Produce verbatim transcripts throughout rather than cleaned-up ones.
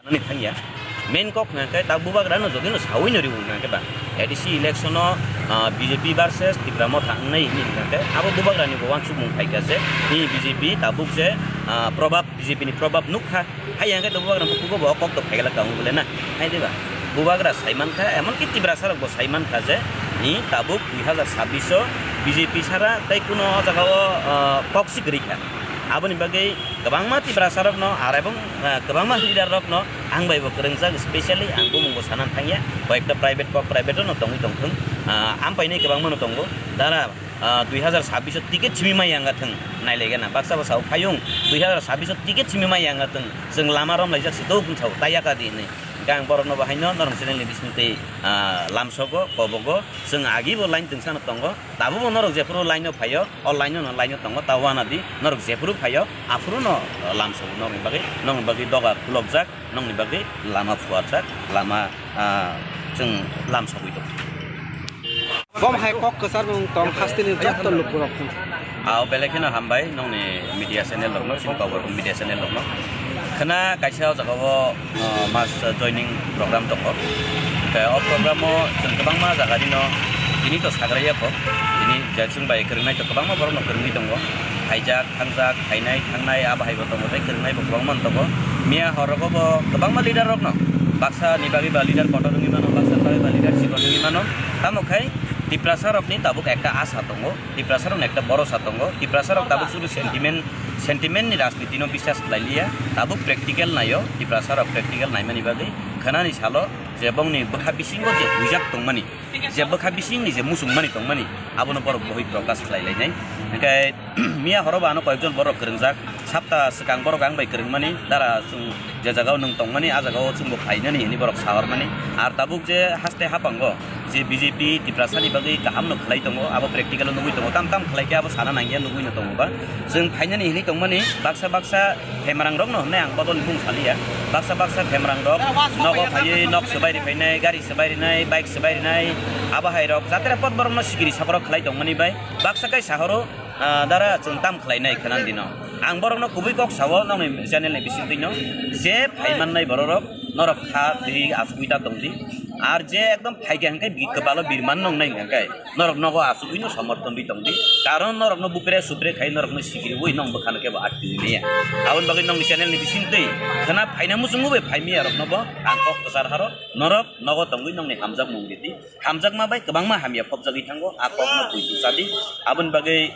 Nani thangya. Main kok hwnkhe ta bubagrano jodi no sawi no riwi hwnkhe ba. A D C election o, ah, B J P versus Tipra Motha wngnai hini hwnkhe abo bubagrani bo wansukmung phaikha je ni B J P tabuk je, ah, probab, B J P ni probab nukha. Hai hwnkhe to bubagra bukugo bo kok to phaigala ka wng bole na. Hai diba? Bubagra saimankha, emonki Tiprasa rok bo saimankha je ni tabuk dui hazar sabbish o B J P sara tei kuno o jaga o, ah, kok si kwrwi kha. Aboni bagwi kwbangma Tiprasa rokno, ar ebong, ah, kwbangma leader rokno ang bai bo kwrwngjak, specially ang bumung bo sana thangya, koyekta private kok private no tongwi tongthung, ah, ampainai kwbangma no tongo, dara, ah, dui hazar sabbish o ticket simi mai yang thung, nai lega na, baksa baksa o phayung, dui hazar sabbish o ticket simi mai yang thung, chwng lama rom laijak se do kung sao, ta yaka di hinwi, hwnkhe ang borok no bo haino norok channel ni bising twi, ah, lamsogo, kobogo, chwng agi bo line twngsa no tongo. Tabukbo norok jephuru line-o phaio, o line-o no line-o tongo, ta uanadi norok jephuru phaio, aphuru no lamsogo norokni bagwi, norokni bagwi doga khulokjak, norokni bagwi lama phuarjak, lama, ah, chwng lamsogwi tongo. Bom hai kok kwchar mung tong hasteni jotto lukurok. Ah, belai kheno hambai nongni media channel rokno, chini Kokborok media channel rokno. Khna kaisa o jaga o, ah, mass joining program tongo. Khe o program o chwng kwbangma jaga rino tini to sagra ya kho. Tini je chwng bai kwrwngnai to kwbangma borok no kwrwngwi tongo. Haijak, thangjak, hainai, thangnai, abo hai bo tongo tei kwrwngnai bo kwbangma no tongo. Miya hor rogo bo kwbangma leader rok no baksa ni bagwi ba leader kotor wngwi mano, baksa ni bagwi ba leader chikon wngwi mano. Tamo khai Tiprasa rokni tabuk ekta asa tongo. Tiprasa rokni ekta borosa tongo. Tiprasa rok tabuk suri sentiment, sentiment ni rajniti no biswas khlai liya. Tabuk practical naio. Tiprasa rok practical naimani bagwi khwnani salo je bongni bwkha bisingo je huijak tongmani, je bwkha bisingni je muchungmani tongmani, abono borok bohoi prokash khlai lainai. Hwnkhe miya horo bo ano koyekjon borok kwrwngjak. Sapta swkang borok ang bai kwrwngmani, dara chwng je jaga o nwng tongmani, a jaga o chwngbo phainani hinwi borok sahormani. Ar tabuk je haste hapango je B J P Tiprasa ni bagwi kaham no khlai tongo, abo practical o nugwi tongo, tam tam khlai khe abo sana nangya nugwi no tongo ba. Chwng phainani hinwi tongmani, baksa baksa themarang rok no hwnwi ang bodol ni bung saliya. Baksa baksa themarang rok nogo phaiwi nok swbai ri phainai, gari swbai rinai, bike swbai rinai, abo hai rok jatra pot borok no sikiri saborok khlai tongmani bai baksa kai sahoro. Ah, dara chwng tam khlainai khwnang dino. Ang borokno kubui kok sao, nokni channel ni bisingtwino je phai mannai bororok, norok kha twi asugwi ta tongdi. Ar je ekdom phaikha hwnkhe bi kwbalo birman nongnai hwnkhe norok nogo asugwino somorthon di tongdi. Karon norokno bupre supre khai norokno sikiriwi nong bwkhano kebo atwi maya. Aboni bagwi nokni channel ni bisingtwi khwna phaina muchungo bai phai maya rokno bo ang kok kwchar haro, norok nogo tongwi nokni hamjakmung ridi. Hamjakma bai kwbangma hamya phobjagwi thango, a kokno pui tu sadi. Aboni bagwi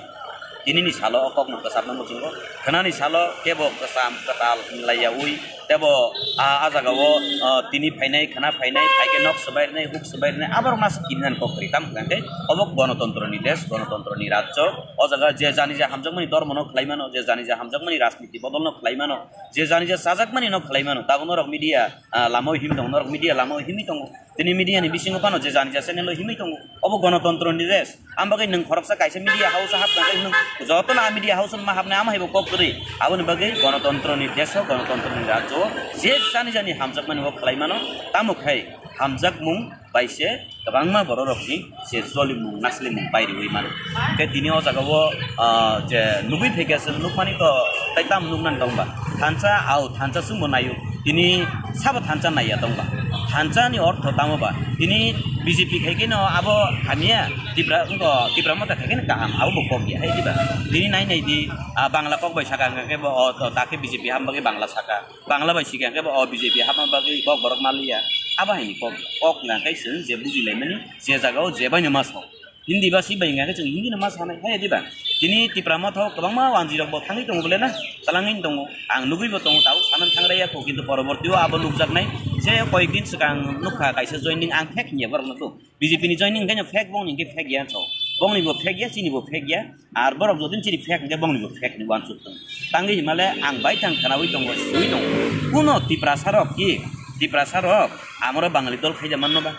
tinini salo o kokno kwcharno muchungo. Khwnani salo kebo kwcham kwtal hinlaiyaui tebo a, a jagao, ah, tini phainai, khwna phainai, phaikhe nok swbai rwnai, huk swbai rwnai, aborok mas kirinan kok kwrwi. Tamo hwnkhe obo gonotontroni desh, gonotontroni rajyo. O jaga je jani je hamjakmani dormono khlai mano, je jani je hamjakmani rajniti bodolno khlai mano, je jani je chajakmanino khlai mano, tabuk norok media, ah, lamao himwi tongo, norok media lamao himwi tongo. Tini media ni bisingo phano je jani ja channel o himwi tongo. Obo gonotontro ni desh. Am bagwi nwng khoroksa kaisa media house o hapna khe nwng joto no a media house o ma hapnai, amo hai bo kok kwrwi. Aboni bagwi gonotontro ni desh o, gonotontro ni rajyo o je jani jani hamjakmani o khlai mano, tamo khai hamjakmung bai se kwbangma borok rok ni se jolimung naslimung pai riwi mano. Khe tini o jaga o, ah, je nugwi phaikha chwng nukmani to tai tam nuknani tong ba. Thansa, au, thansa chwngbo naio. Tini sabo thansa naiya tong ba. Thansa ni ortho tamo ba? Tini B J P khai khe no abo hamya, Tipra wngkha, Tipra Motha khai khe no kaham, abo bo kok ya hai diba? Tini nai nai di, ah, Bangla kok bai saka hwnkha khe bo, o, to, ta khe B J P ham bagwi Bangla saka. Bangla bai sika hwnkhe bo, o, B J P hapma bagwi kok borok maliya. Abo hai ni kok, kok hwnkha khe chwng je buji lai mani, je jaga o je bai no ma sok. Hindi ba si bai hwnkha khe chwng Hindi no ma sanai, hai diba? Tini Tipra Motha o kwbangma wanjwi rok bo thangwi tongo bole na, twlangwi tongo. Ang nugwi bo tongo, tabuk sanan thang raiya kho, kintu poroborti o abo nukjaknai. Je koyek din swkang nukha kaisa joining, ang fake hinya borok no to. B J P ni joining hwnkhe no fake, bongni hwnkhe fake ya sao. Bongni bo fake ya, chini bo fake ya. Ar borok jodi chini fake hwnkhe bongni bo fake ni wansuk tongo. Tangwi himale ang bai thang khwnawi tongo, sui tongo. Kuno Tiprasa rok ki, Tiprasa rok amoro Bangali dol khaija manno ba?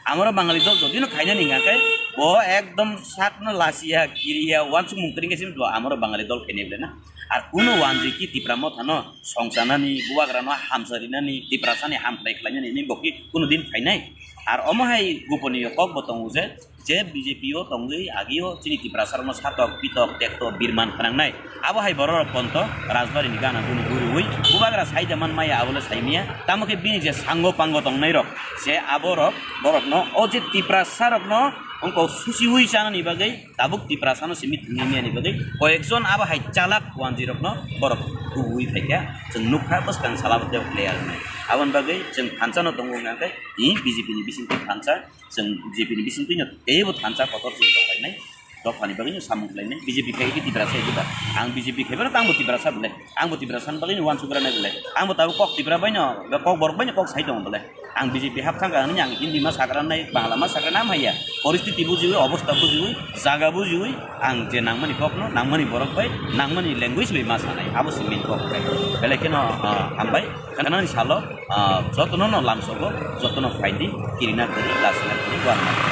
Amoro Bangali dol jodi no khainani hingkha khe bo ekdom sakno lasiya, kiriya, wansukmung kwrwngkhe sini bo amoro Bangali dol khainai bole na. Ar kuno wanjwi ki Tipra Motha no songchanani, bubagra no hamsa rinani, Tiprasa ni hamkrai khlainani hinwi bo ki kuno din phainai? Ar omo hai goponiyo kok bo tongo je, je B J P o tongwi agio chini Tiprasa rokno satok, pitok, tekto, birman khnangnai. Abo hai borok rok konto Rajbari ni gana guni guriwi bo Bagra saida man maya abole saimia. Tamo khe bini je sango pango tongnai rok, se abo rok, borok no, o je Tiprasa rok no, ongko susi hui chana ni bagwi, tabuk Tiprasa no simi thwngwi mia ni bagwi, koyek jon abo hai chalak wanji rok no, borok tubu hui phaikha, chwng nukha bwskang sala bo tei player nai. Aboni bagwi chwng thansa no tongo hwnkha khe, i B J P ni bisingtwi thansa, chwng B J P ni bisingtwi no teibo thansa kotor chwng tonglainai. Dophani bagwi no samung khlainai, B J P khai khe Tiprasa hai khe ba. Ang B J P khai phano tangbo Tiprasa bwle. Angbo Tiprasa ni bagwi no uansukra nai bwle. Angbo tabuk kok Tipra bai no, ba kok borok bai no kok sai tongo bwle. Ang B J P hap thang kha hinwi ang Hindi ma sakra nai, Bangla ma sakra nam haiya. Poristiti bujiwi, obostha bujiwi, jaga bujiwi, ang je nangmani kok no, nangmani borok bai, nangmani language bai ma sanai. Abo si main kok bai. Belai kheno, ah, hambai. Kanani salo, ah, jotono no lamsogo, jotono phaidi, kirina kiri, lasina kiri, uanma.